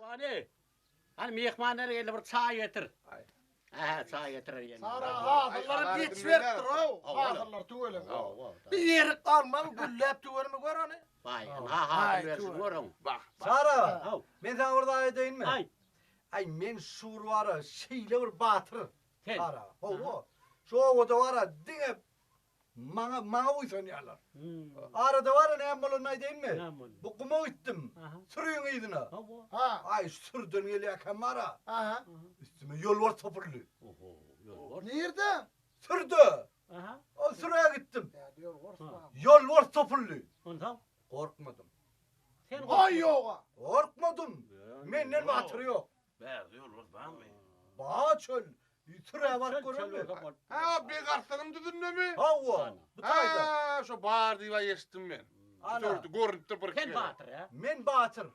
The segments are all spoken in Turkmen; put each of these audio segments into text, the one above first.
Hany, hany myhmanlar geldi bir çaý getir. Hä, çaý getirer ýene. Sara hasyllaram ýetişiberipdir-ow. Hasyllar tüweleme. Bir ýerik alma gülläp tüweleme gör ony. Baý, ynha hasyl berşini görüň. Bak. Sara, Haw. men saňa bir zat aýdaýynmy? Aýt. Aý, men şu bir bar-a, şeýle bir batyr. Sen. Sara, hawa. Şu obada bar-a, diňe Maňa, maňa buýsanýarlar. Arada bar-a näme bolanyny aýdaýynmy? Näme boldy? Bu guma gitdim. Aha. Sürüň yzyna. Hawa. Ha. Aý, şu sürüden gelýärkäm bar-a. Aha. Üstüme ýolbars topuldy. Oho, ýolbars. Nirde? Sürüde. Aha. O sürä gitdim. Bärde ýolbars bar. Ýolbars topuldy. Onsoň? Gorkmadym. Sen Aý ýoga. Gorkmadym. Menden batyry ýok. Bärde ýolbars barmy? Bar çöl. Sürä baryp göreli. Hä, o Begarslanyň düzündemi? Hawa, bu taýda. Hä, şo bar diýip eşitdim men. Ana. Gördi, görnüpdir bir iki Sen gezek. batyr, hä? Men batyr.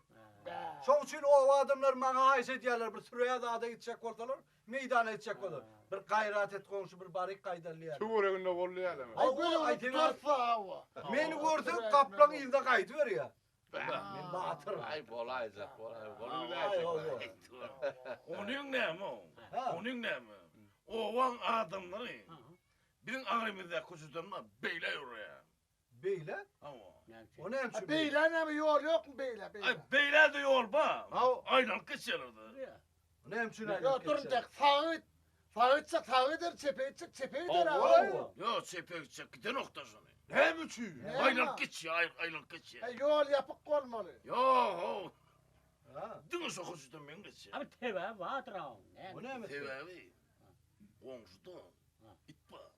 Şoň üçin oba adamlary maňa haýyş edýärler, bir sürä zada gitjek bolsalar, meýdana gitjek bolsalar. Bir gaýrat et goňşy, bir baryk gaýdaly diýýärler. Töwereginde boldy ýalymy? Aý Hawa, gözüňi aý, sen- tutarsa hawa. Meni görse gaplaň yzyna gaýdyberýär. Men batyr. Aý bolaýjak, bolaý, Aý, hawa. bolubiläýjek. Onuň näme o? Ha. Onuň näme? Obaň adamlary biziň aňrymyzdaky köçeden bar, beýle ýörýär. Beýle? Hawa. O näme üçin? Beýle näme ýol ýokmy beýle Aý beýle. beýle-de ýol bar. Hawa. Aýlanyp geçýärler-de. O näme üçin Ýok aýlanyp durun geçýär? tek saga git. Saga gitsek saga gider, çepe gitsek çepe gider. Hawa. Ýok, çepe gitsek gidenok-da şony. Näme üçin? Näme? Aýlanyp geçýär, aýlanyp geçýär. He ýol ýapyk bolmaly. Ýok, how. Ha. Diňe şo köçeden men geçýän. Abi sebäbi bardyr oň. O näme? Sebäbi goňşuda it bar.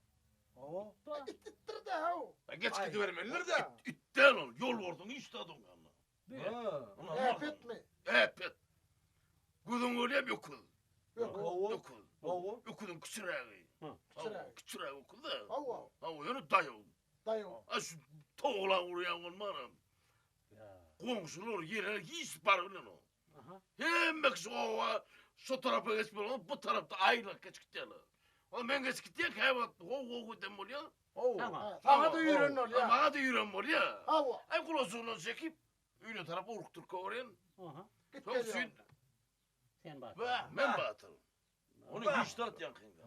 Hawa. It itdir-de how. Geç gidibermelidir-de. It, it däl ol, ýolbarsyň hiç zady oň ýanynda. Ha. Äpetmi? Äpet. Gözüň görýän öküz. Hawa. Öküz. Hawa. Öküziň kiçirägi. Kiçirägi. Kiçirägi öküz-de. Hawa. Hawa, ýöne daýaw. Daýaw. A şu towla urýan bolmaram. Goňşular ýere hiç baryp bilenok. Hemme kişi oba şu tarapa geçip bu tarapda aýlanyp geçip gitýärler. O men geçip gitýän käwagt how how eden bolýar. Hawa. Saňa-da üýren bolýar. Maňa-da üýren bolýar. Hawa. Aý gulajygyndan çekip öýüne tarap urukdyryp goýberýän. Aha. Git Soň gelýär. üçin Sen batyr. men batyr. Ony hiç zat ýaňkyňda.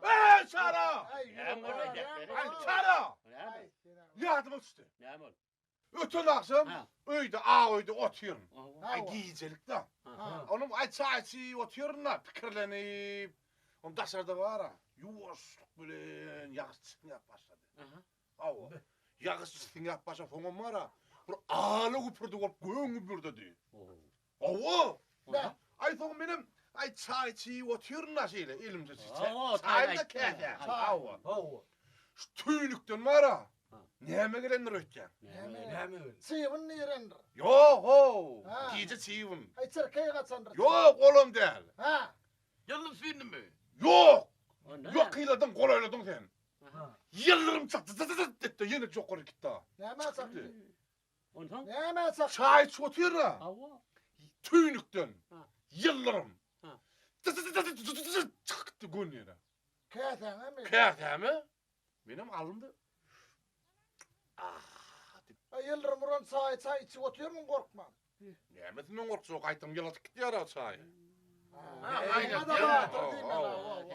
Eý, Çara! Aý, Näme boldy? Aý, Çara! Näme? Ýadyma düşdi. Näme boldy? Öten agşam Ha. öýde, ak öýde otyryn. Hawa. Aý, gijelik-de. Ha. Onuň aý çaý içip otyryn-da, pikirlenip. Onuň daşarda bar-a, ýuwaşlyk bilen ýagyş çisňäp başlady. Aha. Hawa. Ýagyş çisňäp başlap, soňam bar-a, bir ala güpürdi bolup gögüň gübürdedi. Hawa. Aý soň menem aý çaý içip otyryn-da şeýle elimde Hawa, çaýym-da çaý käse. aýtdy. Hawa. Hawa. Şu tüýnükden bar-a, näme gelendir öýtýäň? Näme? Näme öyle? Çybyn nirendir? Ýok, how. Ha. Gije çybyn. Aý çirkeý gaçandyr. Ýok, olam däl. Ha. Ýyldyrym süýndümi? Ýok. Onda Ýok, kyladyň, golaýladyň sen. Aha. Ýyldyrym çakdy, zyt etdi, ýene ýokary gitdi. Näme çakdy? Onsoň? Näme çakdy? Çaý içip otyr-a. Hawa. Tüýnükden. Ha. Ýyldyrym. Ha. Zyt çykdy göni ýere. Käsäňemi? Käsäme? Menem aldym-da. Ah, diýip. Aý ýyldyrym uran çaý çaý içip otyrmyň gorkman? Nämesinden gorkjak, gaýtam ýyladyp gitýär-ä çaýy.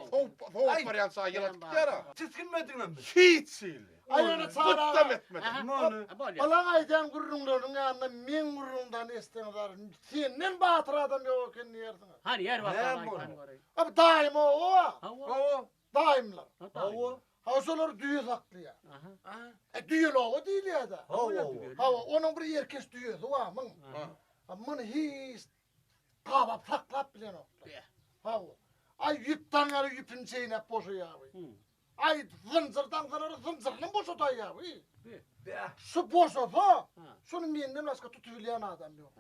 Sowup barýan çaý ýyladyp gitýär-ä. Tisginmediňmi? Hiç hili. Aý ýöne Çary aga. Gytdam etmedim. Balaň aýdýan gürrüňleriniň ýanynda meň gürrüňimden eşitseňiz ar, senden batyr adam ýok eken diýersiňiz. Hany ýer bakalym aýtany göreýin. Abi daýym oba. Hawa. Daýymlar. Hawa. Hawa şolar düýe saklaýar. Aha. E düýeli oba diýilýär-de. Hawa. Hawa, onuň bir erkeç düýesi bar muň. Muny hiç gabap saklap bilenoklar. Hawa. Aý ýüp daňar ýüpüni çeýnäp boşaýar. Aý zynjyr daňsalar zynjyrynam boşadaýýar. Şu boşasa, şuny menden başga tutubilýän adam ýok.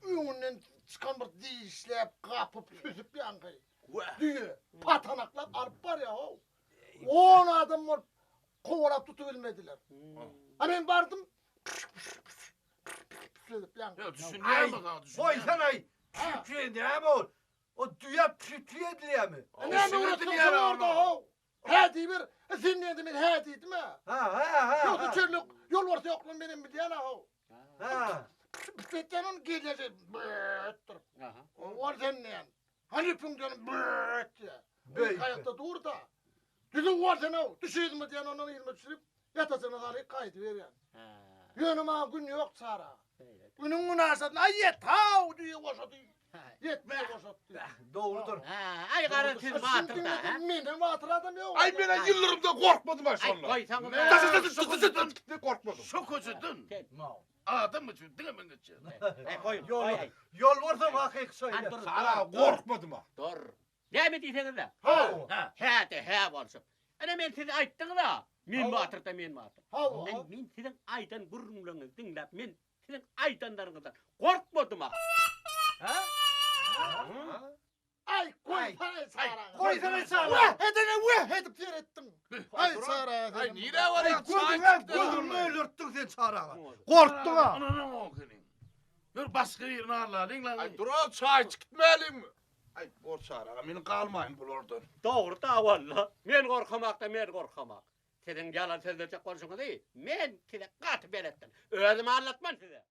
Öňünden çykan bir dişläp, gapyp, süsüp ýaňky. Düýe patanaklap alyp barýar how. On adam bolup kowalap tutubilmediler. A men bardym. Edip ýaňky. Ýa düşünýärmi saňa düşünýärmi? Goýsana-aý. Püçe näme ol? O düýe püçe edilýärmi? Näme öwretdiň sen orada how? Hä diýiber. E sen diýende men hä diýdim-ä. Ha, ha, ha. Ýogsa çöllük ýolbars ýoklugyny menem bilýän-ä how. Ha. Püçe etýän ony gelýär şeýdip. ýüpüňden bööt diýýär. Beýik aýakda dur-da. Düzüw bol sen-ow, düş yzyma diýen ondan yzyma düşürip, ýatasyna salyp gaýdyberýän. Ýöne maňa gün ýok Çary aga. Günüň günaşasyna, aý ýet-haw düýe boşady. Ýet düýe boşatdy. Dogrudyr. Aý gara siz batyr-da, hä? Menden batyr adam ýok. Aý men-ä ýyldyrymdan gorkmadym-aý şonda. Aý goýsaňyz. Gorkmadym. Şo köçeden adam geçip diňe men geçýän. Aý goý, goý. Ýol bolsa hakyky şeýle. Çary aga gorkmadym-a. Dur. Näme diýseňiz-de. Hawa. Hä-de, hä bolsun. Ine men siz aýtdyňyz-a, men batyr-da, men batyr. Hawa. Men siziň aýdan gürrüňleriňizi diňläp, men siziň aýdanlaryňyzdan gorkmadym-a. Hä? Aý, goýsana Çary aga. Goýsana Çary aga. Weh edene weh edip seretdiň. Aý Çary aga. Aý nirä barýaň? Gözüňe gözüňi öldürtdiň sen Çary aga. Gorkduň-a. Ynanamok seniň. Ýör başga birini allalyň lan. Aý dur-a çaý içip gitmäliňmi? Aý bor Çary aga meniň galmaýyn bulardan. Dogry-da walla. Men gorkamakda men gorkamak. Siziň ýalan sözlejek bolşuňyzy men size gaty beletdim. Özüm allatman size.